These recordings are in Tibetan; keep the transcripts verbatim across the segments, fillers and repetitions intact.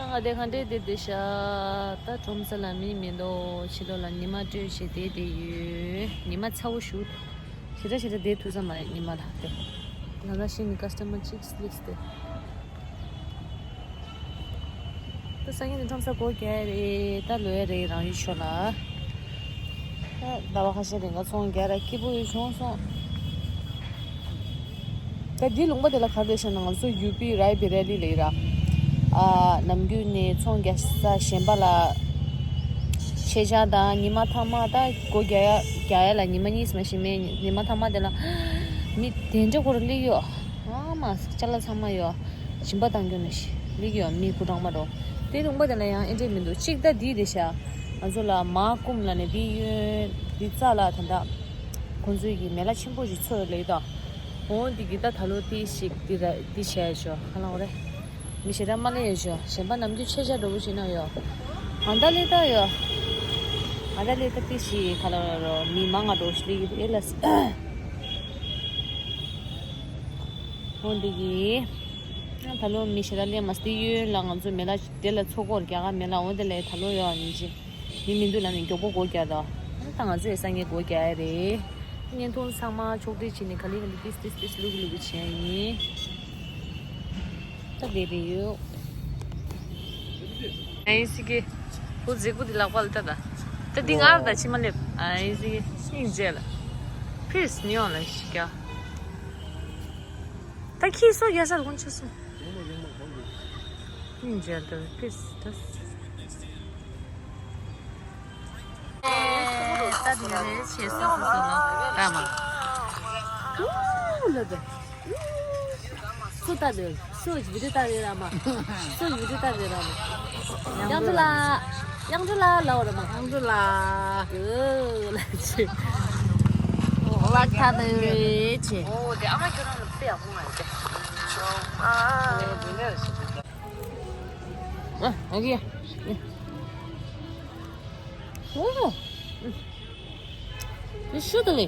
ཨ་དེ་ག་འདྲས་དེ་དེ་ཤ། ད་ཁྲོམ་ས་ལ་མི་མི་འདུག་ཕྱི་ལོགས་ལ་ཉི་མ་སྤྲོས་བྱས་བསྡད་དེ་ཡོད། ཉི་མ་ཚ་བོ་ཞུ། ཞེ་དྲག་ཞེ་དྲག་བསྡད་ཐུབ་ས་མ་རེད་ཉི་མ་ལ་དེ། ང་ལ་ཤི་ནི་ཀ་སི་ཊ་མར་གཅིག་སླེབས་ཏེ། ད་སང་ཉིན་ནི་ཁྲོམ་ས་སྒོ་རྒྱག་ཡ་རེད། ད་ལོག་ཡ་རེད་རང་ཡུལ་ཕྱོགས་ལ། ད་ཟླ་བ་ཁ་ཤས་རིང་ག་ཚོང་རྒྱག་ར་སྐྱིད་པོ་ཡོད་བྱུང་སོང་། ད་འདི་ལུང་པ་དེ་ལ་ག་རེ་ཟེར་ན་ང་ཚོ་ཡུ་པི་རའི་བི་རེ་ལི་ལ་ཡིན་ར། ཨ་ནམ་རྒྱུན་ནས་ཚོང་རྒྱག་ས་གཞན་པ་ལ་ཆེ་ཆ་དང་ཉི་མ་ཐ་མ་ད་སྒོ་རྒྱག་ཡ་རྒྱག་ཡ་ལ་ཉི་མ་གཉིས་མ་ཞིག་མེད། ཉི་མ་ཐ་མ་དེ་ལ་མི་དེ་འདྲ་སྐོར་སླེབས་ཡོད། ཨ་མ་ཅ་ལག་ཚང་མ་ཡོད། སྦྱིན་པ་བཏང་རྒྱུ་ནི་ཤི་ལིག་ཡོད་མི་སྐུ་གྲངས་མ་འགྲོ། དེ་ལུང་པ་དེ་ལ་ཡང་ཨེ་འདྲས་མི་འདུག་གཅིག་ད་དེའི་དེ་ཤ། ང་ཚོ་ལ་མ་ཀུམ་ལ་ནི་དེའི་གཡོན་དེ་རྩ་ལ་ད་ལྟ་ཁོང་ཚོའི་གི་མེ་ལ་ཆེན་པོ་ཞིག་ཚོས་ལེགས་དང་། འོ་འདི་གི་ད་ད་ལོ་དེ་ཞིག་དེ་ར་དེ་བྱས་ཤོ་ཧ་ལང་རེ། མི་ཞེ་དྲག་མ་ལས་ཤོ་གཞན་པ་ནམ་རྒྱུན་ཆེ་ཆ་འགྲོ་བོ་ཞིག་ན་ཡོ། ང་ད་ལས་ད་ཡོ། ང་ད་ལས་ད་དེ་ཞིག་ཁ་ལ་རོ་མི་མང་ང་འགྲོ་ཞིག་ལེགས་ཨེ་ལ། འོ་འདི་གི། ད་ལོ་མི་ཞེ་དྲག་ལས་མ་སྟེ་ཡོད་ལ་ང་ཚོ་མེ་ལ་དེ་ལ་ཚོགས་སྐོར་རྒྱག་ག་མེ་ལ་འོ་དེ་ལས་ད་ལོ་ཡོད་ཉིན་ཅི། མི་མི་འདུག་ལ་ནི་མགྱོགས་པོ་སྒོ་རྒྱག་དོ། ད་ང་ཚོས་སང་ཉིན་སྒོ་རྒྱག་ཡ་རེད། བརྙན་ཐུང་ཚང་མ་ཕྱོགས་སྒྲིག་བྱས་ནས་ག་ལེ་ག་ལེ་ཏིས་ཏིས་ཏིས་ལུག་ལུག་བྱས་ཡིན། ད་དེ་རེད་ཡོད། ཨ་ཡིན་སི་ཀེ། ཁོ་གཟིག་པོ་དེ་ལག་པ་ལ་ལྟ་ད། ད་འདི་ངར་ད་ཕྱི་མ་སླེབས། ཨ་ཡིན་སི་ཀེ་སྙིང་རྗེ་ལ། ཕིས་ཉོ་ལ་ཤི་ཀ། ད་ཁྱི་སོ་རྒྱ་སར་ཀུན་ཆུ་སོ། སྙིང་རྗེ་ལ་ཕིས་ད། ད་དེ་རེད་ཆེ་སོ་སོ་སོ་ལ་ད་མ། ཀུ་ལ་ད། སུ་ལྟ་དེ། སུ་ཡི་བི་ཏི་ལྟ་དེ་ར་མ། སུ་ཡི་བི་ཏི་ལྟ་དེ་ར་མ། དབྱངས་སྒྲོལ་ལགས། དབྱངས་སྒྲོལ་ལགས་ལབ་ར་མ། དབྱངས་སྒྲོལ་ལགས། ཨོ་ལ་ཆེ། ཨོ་ལ་ཁ་ནི་རེད་ཆེ། ཨོ་དེ་ཨ་མ་ཁྱོད་རང་ལ་དཔེ་ཡག་པོ་མ་རེད། ཨ་ཨ་གི། ཨོ། ཤུ་དང་ལེ།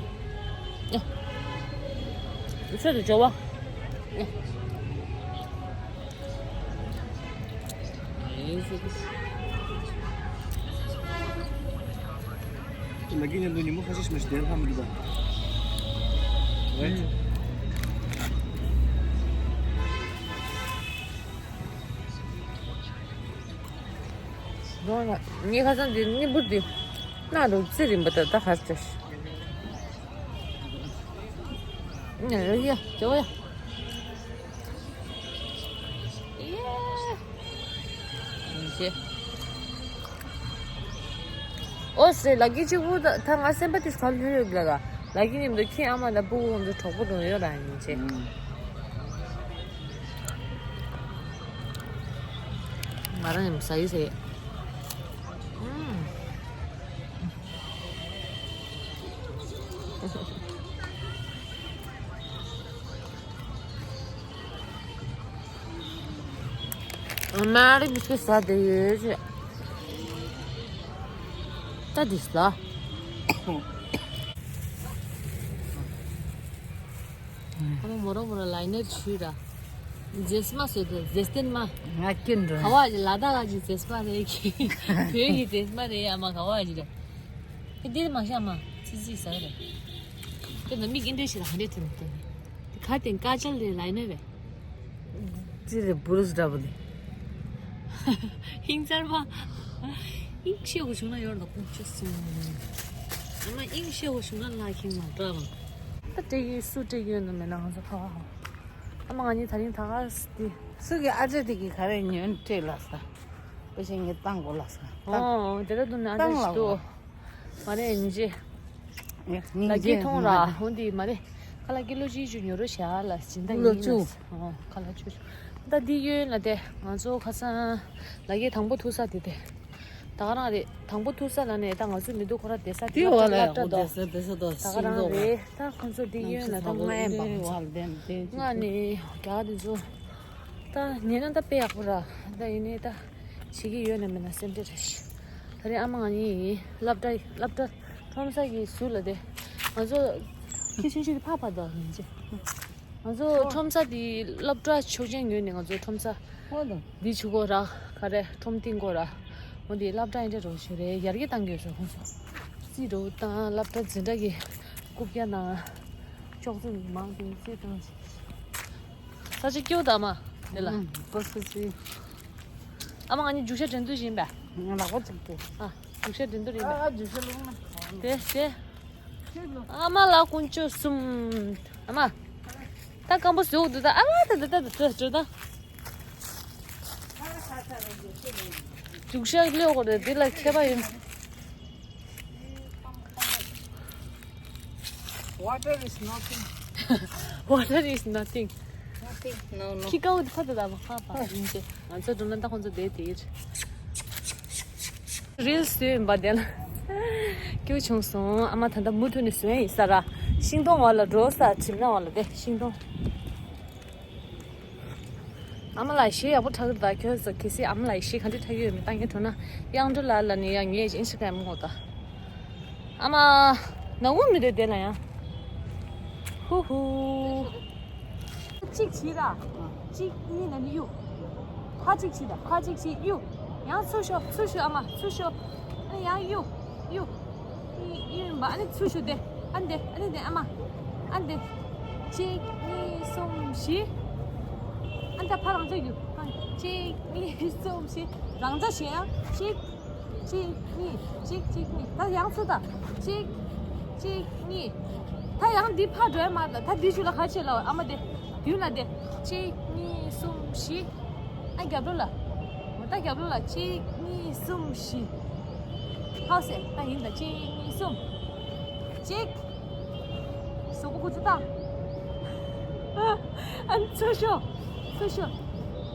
ཤུ་དང་ཇོ་བ། ལ་ཀི་མཉམ་དུ་ཉིན་མོ་ཁ་ཤས་ཤིག་མ་ཞིག་དེར་ལྷམ་མི་འདུག་པ། ངའི་ཁ་སང་འདི་གཉིས་པོ་འདི་སྣ་རུ་རྩི་རིམ་པ་དང་ད་ཧར་ཅོ་ཤི། ཡ་ཡ་ཡ། ཨོ་སེ་ལ་ཀི་གཅིག་པུ་ད་ད་ང་སེམས་པ་དེ་ག་ལྷོད་ཡོད་ལ་ག་ལ་ཀི་ཉིན་དུ་ཁྱེད་ཨ་མ་དང་སྤུ་གུ་ཁོང་ཚོ་གྲོགས་པོ་དང་ཡོད་ར་ཡིན་ཅེ། ང་རང་ཡང་ཟ་ཡི་ཟེར། ཨ་མ་རི་བི་སི་ཟ་དེ་ཡོད་ཅེ། ད་དེ་ཟ། ཨ་མ་མོ་རོ་མོ་རོ་ལའི་ནར་ཆུ་ར། ཛེས་མ་ཟེར་དེ་ཛེས་ཏན་མ། ང་ཀུན་རེད། ག་བ་ཞིག་ལ་དྭགས་ཀྱི་ཛེས་མ་རེད་ཀྱི། བོད་ཀྱི་ཛེས་མ་རེད་ཨ་མ་ག་བ་ཞིག་རེད། དེ་འདིར་མ་ཤ་མ་ཙི་ཙི་ཟ་རེད། དེ་ན་མིག་ཨིན་འདྲེ་ཞིག་ལ་ཧ་འདྲེ་ཐོན་ཐོན། དེ་ཁ་དེ་ཀ་ཅལ་རེད་ལའི་ནར་རེད། ཙི་རེད་བུ་རུ་སི་འདྲ་པོ་དེ། ཧིང་ཚར་མ། ཨིང་ཤེས་གོ་བྱུང་ན་ཡོར་ལོག་པོ་ཅོ་སུ། ཨ་མ་ཨིང་ཤེས་གོ་བྱུང་ན་ལ་ཁིང་མ་འདྲ་བ། ད་སྤྲད་ཡོད་སུ་སྤྲད་ཡོད་ན་མེད་ན་ང་ཚོ་ཁ་བ་ཧ། ཨ་མ་ང་གཉིས་ད་རིང་ད་ག་སི་དེ། སུ་གི་ཨ་ཅེ་དེ་གི་ག་རེ་ཉོན་སྤྲད་ལ་ས། པེ་ཤེ་ངས་བཏང་གོ་ལ་ས། ཨོ་དེ་ད་དུ་ནི་ཨ་ཅེ་ཞིག་ཏུ། མ་རེད་ཨིན་ཇི། ལ་ཀི་ཐོང་ར་ཧོན་དི་མ་རེད། ཁ་ལ་ཀི་ལོ་གཅིག་ཅུ་ཉོ་རོ་བྱ་ལ་སྦྱིན་བདག་ཡིན་ལ། ཨོ་ཁ་ལ་ཆུ་ཆུ། ད་འདི་ཡོད་ན་དེ་ང་ཚོ་ཁ་སང་ལ་ཀི་དང་པོ་ཐུག་ས་དེ་དེ། ད་ག་རང་རེད་དང་པོ་ཐུག་ས་ལ་ནས་ད་ང་ཚོ་མི་འདུག་ཁོ་ར་དེ་ས་དེ་ལ་ད་ལབ་ད་དོ། ད་ག་རང་རེད་ད་ཁོ་ཚོ་འདི་ཡོད་ན་ད་ང་ཡང་བ་ང་ནས་རྒྱ་དེ་ཚོ། ད་ཉན་ན་ད་དཔེ་ཡག་པོ་ར། ད་ཡིན་ནའི་ད་བྱེད་ཀྱི་ཡོད་ན་མེད་ན་སེམས་ཁྲལ་རེ་ཞིག་ད་རེས་ཨ་མ་ང་གཉིས་སློབ་གྲྭ་སློབ་གྲྭ་ཁྲོམ་ས་གི་ཟུར་ལ་དེ་ང་ཚོ་ཁྱི་ཆུང་ཆུང་དེ་ཕག་ཕག་དོ་ཡིན་ཅེ། ང་ཚོ་ཁྲོམ་ས་དེ་སློབ་གྲྭ་ཆོག་མཆན་ཉོས་ནས། ང་ཚོ་ཁྲོམ་ས་འདི་ཆུ་སྒོ་ར་ག་རེ་ཁྲོམ་སྟེང་སྒོ་ར་འོ་འདི་སློབ་གྲྭ་ཡིན་འདྲ་རོ་ཞུ་རེད། ཡར་རྒྱས་བཏང་གི་ཡོད་ཤོག་ཁོང་ཚོ་རྩིས་འགྲོ་དང་སློབ་གྲྭ་འཛིན་གྲྭ་གི་རྐུབ་བཀྱག་དང་ཅོག་ཙེ་མང་དེ་རྩིས་བཏང་ཅིག་ས་ཆ་སྐྱིད་པོ་དང་མ་དེ་ལ། ཨུམ། བོ་སི་སི། ཨ་མ་ང་གཉིས་རྒྱུག་ཤར་འགྲན་བསྡུར་བཞིན་པས། ང་ལག་པ་གཅིག་པོ། ཨ་རྒྱུག་ཤར་འགྲན་བསྡུར་ཡིན་པས། ཨ་རྒྱུག་ཤར་ལུང་ན། དེ་དེ། ཨ་མ་ལགས་དཀོན་མཆོག་གསུམ། ཨ་མ། ད་སྐམ་པོ་བཟོས་འདུག་ད་ཨ་མ་ད་ད་ད་ད་ད་ད། རྒྱུག་ཤར་གློད་དགོས་རེད་འདི་ལ་མཁས་པ་ཡོད། Water is nothing. Water is nothing. Nothing. No, no. ཁྱི་ཀའུ་ཕ་ད་ད་བ་ཁ་པ་ཡིན་ཏེ། ང་ཚོ་འགྲོ་ན་ད་ཁོང་ཚོ་བསྡད་དེ་ཡིན། རིལ་སི་བཟོས་ཡིན་པ་དེ་ལ། སྐྱིད་པོ་བྱུང་སོང་། ཨ་མ་ད་ལྟ་མུ་མཐུད་ནས་བཟོས་ཡིན་ས་ར། ཤིང་སྡོང་བ་ལ་འགྲོ་ས་གྲིབ་ན་བ་ལ་དེ་ཤིང་སྡོང་། ཨ་མ་ལགས་གཞས་ཡག་པོ་འཁྲབ་ཀྱི་འདུག་ད་ཁྱོད་ཚོ་གལ་སྲིད་ཨ་མ་ལགས་གཞས་ག་འདྲ་འཁྲབ་ཀྱི་ཡོད་མེད་ལྟ་མཁན་འགྲོ་ན། དབྱངས་སྒྲོལ་ལགས་ལ་ནི་ཡང་ངས་ཨིན་སི་ཊ་གྷ་རམ་ངོ་ད། ཨ་མ། ནང་ངོ་མི་འདོད་དེ་ལ་ཡང་། ཧུ་ཧུ། གཅིག་བྱིས་ར། གཅིག་གཉིས་ན་ནི་གཡུག་ཕ་གཅིག་བྱིས་ད་ཕ་གཅིག་བྱིས་གཡུག་ཡང་ཚུར་ཤོག་ཚུར་ཤོག་ཨ་མ་ཚུར་ཤོག་ཨ་ནི་ཡང་གཡུག་གཡུག་ཨི་ཨི་མ་ཨ་ནི་ཚུར་ཤོག་དེ། ཨ་ནི་དེ་ཨ་ནི་དེ་ཨ་མ། ཨ་ནི་དེ། གཅིག་གཉིས་གསུམ་བཞི། ཨ་ནི་ད་ཕ་རང་ཅག་གྱུར། ཨ་ནི་གཅིག་གཉིས་གསུམ་བཞི། རང་ཅག་བཞི་ཡང་གཅིག་གཅིག་གཉིས་གཅིག་གཅིག་གཉིས། ད་ཡང་ཚུར་ད། གཅིག་གཅིག་གཉིས། ད་ཡང་འདི་ཕར་འགྲོ་ཡ་མ་རེད་ད། འདི་ཤུ་ལ་ཁ་ཕྱེ་ལ་ཨ་མ་དེ། མདུན་ལ་དེ། གཅིག་གཉིས་གསུམ་བཞི། ཨ་རྒྱབ་ལོགས་ལ། འོ་ད་རྒྱབ་ལོགས་ལ་གཅིག་གཉིས་གསུམ་བཞི། ཧའོ་སེ་ད་ཡིན་ད། གཅིག་གཉིས་གསུམ། གཅིག་གཟུགས་པོ་ཁུ་ཚུར་བཏང་། ཨ་ནི་ཚུར་ཤོག་ཚུར་ཤོག་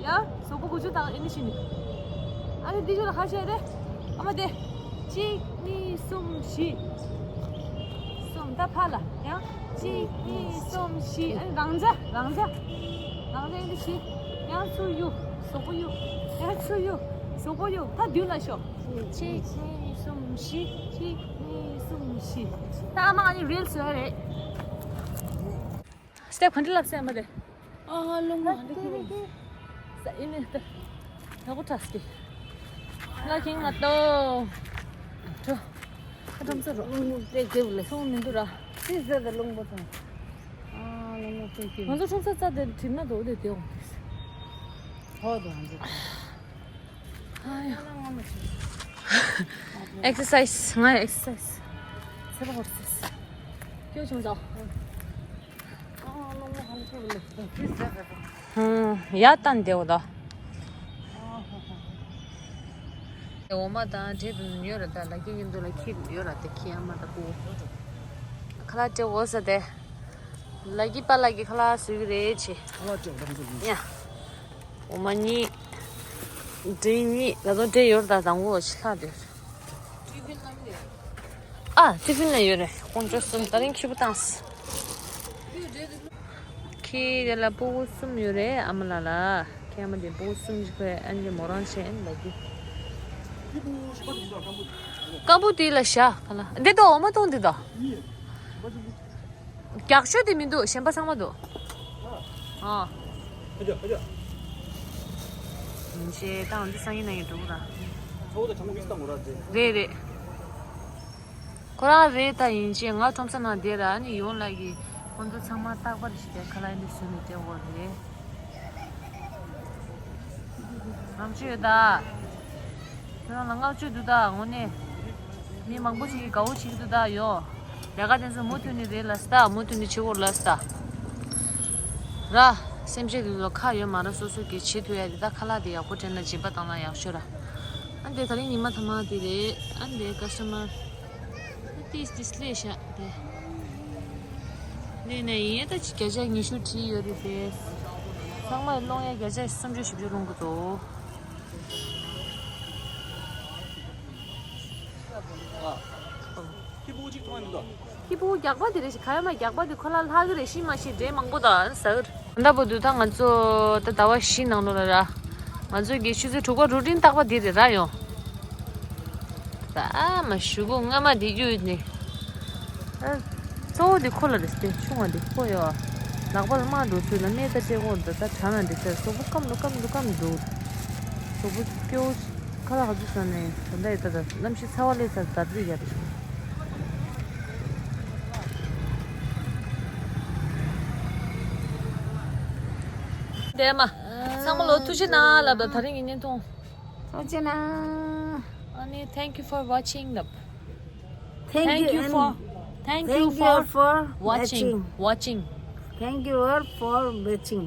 ཡ་གཟུགས་པོ་ཁུ་ཚུར་བཏང་། ཨེ་ནི་ཤི་ནི། ཨ་ནི་འདི་ཤུ་ལ་ཁ་ཕྱེ་རེ། ཨ་མ་དེ། གཅིག་གཉིས་གསུམ་བཞི། གསུམ། ད་ཕར་ལ་ཡང་། གཅིག་གཉིས་གསུམ་བཞི། ཨ་ནི་རང་འཇགས་རང་འཇགས། རང་འཇགས་ཨེ་ནི་བཞི། ཡང་ཚུར་གཡུག་གཟུགས་པོ་གཡུག་ཡང་ཚུར་གཡུག་གཟུགས་པོ་གཡུག་ད་མདུན་ལ་ཤོག་གཅིག་གཉིས་གསུམ་བཞི། གཅིག་གཉིས་གསུམ་བཞི། ད་ཨ་མ་ང་གཉིས་རིལ་སི་བཟོ་ཡ་རེད། སི་ཊེབ་ག་འདྲ་ལབ་སེ་ཨ་མ་དེ། ཨ་ལོང་མ་འདི་ཁྱེར་རེད། ས་ཨི་ནི་ད། ཡག་པོ་ཁྲ་སི་ཀི། ང་ཁྱིང་ང་ཏོ། འགྲོ། ཁ་ཁྲམ་ས་རོ། ལོང་མ་དེ་དེ་བ་ལེ། སོང་མི་འདུག་ར། སི་ཟེར་ད་ལོང་པོ་དང་། ཨ་ལོང་མ་དེ་ཁྱེར། ང་ཚོ་ཁྲོམ་ས་རྩ་དེ་གྲིབ་ན་དོ་དེ་དེ་འོང་དེ། ཧོ་དོ་ང་ཚོ། ཨེག་སར་སའི་ཛི། ང་ཨེག་སར་སའི་ཛི། ཚེ་པ་ཧོར་སེ། སྐྱོ་བྱུང་ཙང་། ཡ་ཏན་དེ་འོ་ད། འོ་མ་དང་འབྲས་བུ་ཡོད་ར། ད་ལ་ཀི་ཡིན་འདུག་ལ་ཁྱི་ཡོད་ར། དེ་ཁྱི་ཨ་མ་ད་པུ། ཁ་ལག་སྤྲད་འོ་ས་དེ། ལ་ཀི་པ་ལ་ཀི་ཁ་ལག་བཟོ་གི་རེད་ཆེ། ཁ་ལག་སྤྲད་འོ་ད་ཁོང་ཚོ་གི། ཡ། འོ་མ་གཉིས། འབྲས་གཉིས། ད་དུང་འབྲས་ཡོད་ར། ད་དང་པོ་ཕྱི་ལྷག་དེ། ཨ་ཏི་ཕིན་ལ་ཡོད་རེད། དཀོན་མཆོག་གསུམ། ད་རིང་ཁྱི་པོ་བཏང་སི། ཁྱི་དེ་ལ་སྤུ་གུ་གསུམ་ཡོད་རེད། ཨ་མ་ལགས་ལ། ཁྱི་ཨ་མ་དེ་སྤུ་གུ་གསུམ་ཞིག་ཁོས་ཨ་ནི་མོ་རང་བྱས་ཨ་ནི་ལ་གི། སྐམ་པོ་དེ་ལ་བཞག་ག་ལ། འདི་དོ་འོ་མ་གཏོང་འདི་དོ། རྒྱག་ཤོས་དེ་མི་འདུག་གཞན་པ་ཚང་མ་འདུག་ཨ། ཨ་ཅག་ཨ་ཅག་ཡིན་ཅེ་བཏང་འདི་སང་ཉིན་ནང་ཡིན་འགྲོ་གི་ར། ཚ་བོ་དང་ཆང་མིག་བཏང་གོ་ར་ཅེ། རེད་རེད། ཁོ་རང་རེད་ད། ཡིན་ཅེ་ང་ཁྲོམ་ས་ནང་བསྡད་ར། ཨ་ནི་ཡོང་ལ་གི་ཁོང་ཚོ་ཚང་མ་རྟག་པར་ཞིག་དེ་ཁ་ལག་འདི་བཟོས་ནས་སྤྲད་འོ་རེད། ང་ཚོ་ཡོད་ད། ཁྱོད་རང་ལ་བསྔགས་བརྗོད་འདུག་ད་དངོས་གནས། མི་མང་པོ་ཞིག་གིས་དགའ་བོ་བྱེད་ཀྱི་འདུག་ད་ཡོ། ལས་ཀ་དེ་ཚོ་མུ་མཐུད་ནས་རེད་ལ་སྟ། མུ་མཐུད་ནས་བྱེད་དགོས་ལ་སྟ། ར། སེམས་ཅན་དེ་ཚོ་ཁ་ཡོད་མ་ར་སོ་སོ་གིས་བྱེད་ཐུབ་ཡ་དེ། ད་ཁ་ལག་དེ་ཡག་པོ་སྤྲད་ན་སྦྱིན་པ་བཏང་ན་ཡག་ཤོས་ར། ཨ་འདི་ད་རིང་ཉི་མ་ཐ་མ་དེ་རེད། ཨ་འདི་ཀ་སི་ཊ་མར། ཏིས་ཏིས་ལས་ཤག་དེ། ལས་ནས་ཡིན་ད་ཅི་བརྒྱ་ཆ་ཉི་ཤུ་བྲིས་ཡོད་རེད་དེ། ཚང་མས་སློང་ཡ་བརྒྱ་ཆ་སུམ་ཅུ་བཞི་བཅུ་སློང་གི་འདུག་ཁྱི་ཕྲུག་གཅིག་མཐོང་ཡ་མི་འདུག་ཁྱི་ཕྲུག་རྒྱགས་པ་དེ་རེད་ཤག་ག་ཡ་མ་རྒྱགས་པ་དེ་ཁོ་ལ་ལྷག་གི་རེད། ཤི་མ་ཤི་འདྲེ་མང་པོ་དང་ཟ་གི་རེད། ད་བར་དུ་ད་ང་ཚོ་ད་ཟླ་བ་བཞི་ནང་ལོགས་ལ་ར། ང་ཚོ་གི་ཆུ་ཚོད་དྲུག་པ་རུ་ཊིན་རྟག་པ་འདི་རེད་ར་ཡོང་། ད་མ་གཞུག་གུ་སྔ་མ་འདི་གཡུག་ནས། ཨ། གཙོ་བོ་འདི་ཁོ་ལ་རེད་དེ། ཆུང་བ་འདི་ཁོ་ཡོད། ལག་པ་ལ་དམར་འགྲོ་ཚུལ་ལ་སྨན་ད་སྤྲད་དགོས་འདུག་ད་དྲག་ན་འགྲིག་ས་རེད། གཟུགས་པོ་སྐམ་འགྲོ་སྐམ་འགྲོ་སྐམ་འགྲོ། གཟུགས་པོ་སྐྱོ་བོ་ཁ་ལག་ག་ཚོད་ཟ་ནས་ད་ལྟ་ཡི་ད་ད་གནམ་གཤིས་ཚ་བ་སླེབས་ཚར། ད་དུས་ཡག་རེད་བྱུང་། དེ་མ་ཚང་མ་ལོ་ཐུགས་རྗེ་གནང་ལབ་ད། ད་རིང་གི་བརྙན་ཐུང་། ཐུགས་རྗེ་གནང་། ཨ་ནི་thank you for watching ལབ། Thank you for thank you for watching watching thank you all for watching.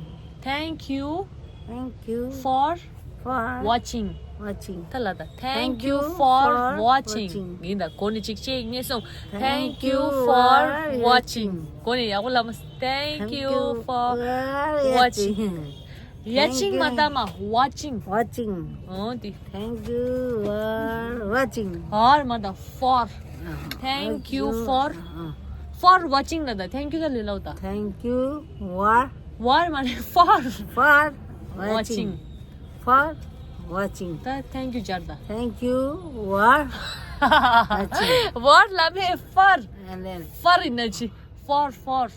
Thank you thank you for for watching watching. ད་ལ་ད། Thank you for watching ཡིན་ད། གོ་ནི་གཅིག་ཅེས་ངེས་སོང་། Thank you for watching གོ་ནི་ཡག་པོ་ལབ་མ། Thank you for watching. Watching མ་ད་མ། Watching watching. ཨོ་དེ། Thank you for watching. For མ་ད། For. Thank you for for watching ལ་ད། Thank you ད་ལས་ལ་ད། Thank you for for མ་ནི། For for watching. For watching. ད་thank you སྦྱར་ད། Thank you for watching. For ལ་མེ། For. And then for ཡིན་ན་ཅི། For for.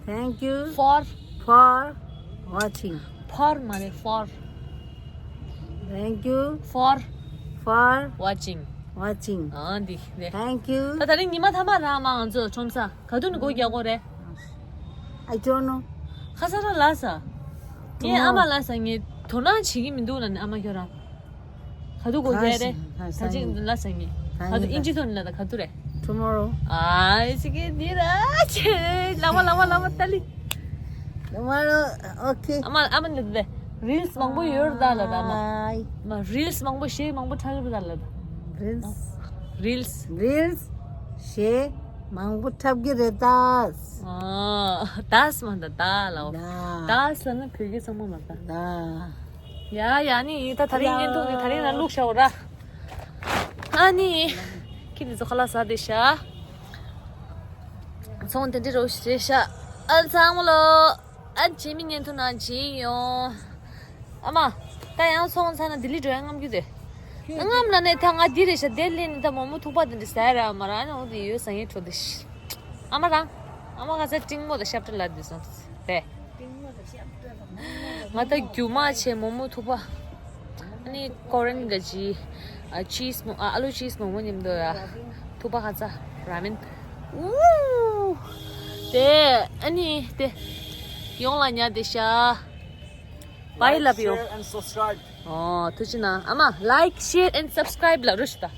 Thank you for for watching. For མ་ནི། For. Thank you for for watching watching. ཨ་འདི་ནས། Thank you. ད་ད་རིང་ཉི་མ་ཐ་མ་རང་མ་ང་ཚོ་ཁྲོམ་ས་ག་དུས་ནས་སྒོ་རྒྱག་གོ་རེད། I don't know. ཁ་སང་རང་ལ་ས། ངས་ཨ་མ་ལ་ས། ངས་དོ་སྣང་བྱེད་ཀྱི་མི་འདུག་ལ་ནི་ཨ་མ་ཁྱོད་རང་། ག་དུས་སྒོ་རྒྱག་རེད། ད་ཅིག་ལ་ས་ངས། ག་དུས་ཨིན་ཇི་ཐོན་ལ་ད་ག་དུས་རེད། Tomorrow. ཨ་ཅིག་གི་འདི་ར་ཆེ། ལ་མ་ལ་མ་ལ་མ་ཏ་ལི། Tomorrow. Okay. ཨ་མ་ཨ་མ་ནི་དེ་reels མང་པོ་ཡོད་ར་ད་ལ་ད་ཨ་མ། Bye. མ་reels མང་པོ་གཞས་མང་པོ་འཁྲབ་ཀྱི་རེད་ད་ལ་ད། Reels. Reels. Reels གཞས་མང་པོ་འཁྲབ་ཀྱི་རེད་ད། ཨ་ད་ས་མ་ད་ད་ལ་འོ། ད་ད་ས་ན་བོད་སྐད་ཚང་མ་མ་ད། ད། ཡ་ཡ་ནི་ད་ད་རིང་བརྙན་ཐུང་གི་ད་རིང་ན་བླུགས་བཞག་འོ་ར། ཨ་ནི། ཁྱི་འདི་ཚོ་ཁ་ལག་ཟ་བསྡད་ཤག་ཚོང་དེ་འདྲི་རོ་ཞེས་ཤག་ཨ་ཚང་མ་ལོ། ཨ་ཇི་མི་བརྙན་ཐུང་ནང་ཇི་ཡོང་། ཨ་མ། ད་ཡང་ཚོང་ཚ་ན་ལྡི་ལི་འགྲོ་ཡ་རྔམ་རྒྱུ་དེ། རྔམ་ལ་ནས་ད་ང་འདི་རེད་ཤག་དེ་ལས་ནི་ད་མོ་མོ་ཐུག་པ་དེ་འདྲི་ཟ་ཡ་ར་མ་ར་ཨ་ནི་འོ་དེ་ཡོད་ས་ངའི་འཕྲོ་དེ་ཤི། ཨ་མ་རང་། ཨ་མ་ཁ་ཚ་ཏིང་མོ་དང་ཤབ་ཏྲ་ལ་འདི་སོང་དེ། ང་ད་རྒྱུ་མ་ཆེ་མོག་མོག་ཐུག་པ། ཨ་ནི་ཀོ་རན་ག་ཅི། ཨ་ཆིས་མོ་ཨ་ཨ་ལུ་ཆིས་མོག་མོག་མཉམ་དུ་ཡ། ཐུག་པ་ཁ་ཚ་ར་མེན། ཨུ། དེ་ཨ་ནི་དེ། ཡོང་ལ་ཉལ་དེ་ཤ། བའི་ལབ་ཡོང་། Like, share and subscribe. ཨོ་ཐུགས་རྗེ་གནང་། ཨ་མ་like, share and subscribe ལབ་རོགས་ཞུ་ད།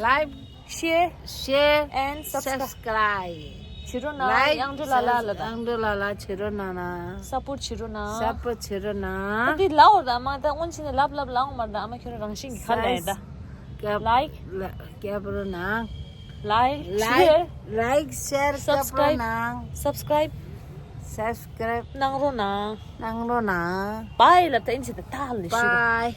Like, share, share and subscribe. Subscribe བྱེད་རོགས་གནང་། Like, དབྱངས་སྒྲོལ་ལ་ལ་ལ་དང་། དབྱངས་སྒྲོལ་ལ་ལ་བྱེད་རོགས་གནང་ན། སཔོར་ཊི་བྱེད་རོགས་གནང་། སཔོར་ཊི་བྱེད་རོགས་གནང་། ཨ་དེ་ལའོ་ད་མ་ད་སྔོན་ཆད་ནས་ལབ་ལབ་ལའོ་མ་ད་ཨ་མ་ཁྱོད་རང་རང་བཞིན་གྱི་ཁ་ལས་ད། Subscribe like, ལ་རྒྱབ་རོགས་གནང་། Like, like, share, like, share རྒྱབ་རོགས་གནང་། Subscribe, subscribe གནང་རོགས་གནང་། གནང་རོགས་གནང་། བའི་ལབ་ད་ཨིན་ཇི་ད་ད་ལ་ཞུ་ད། Bye.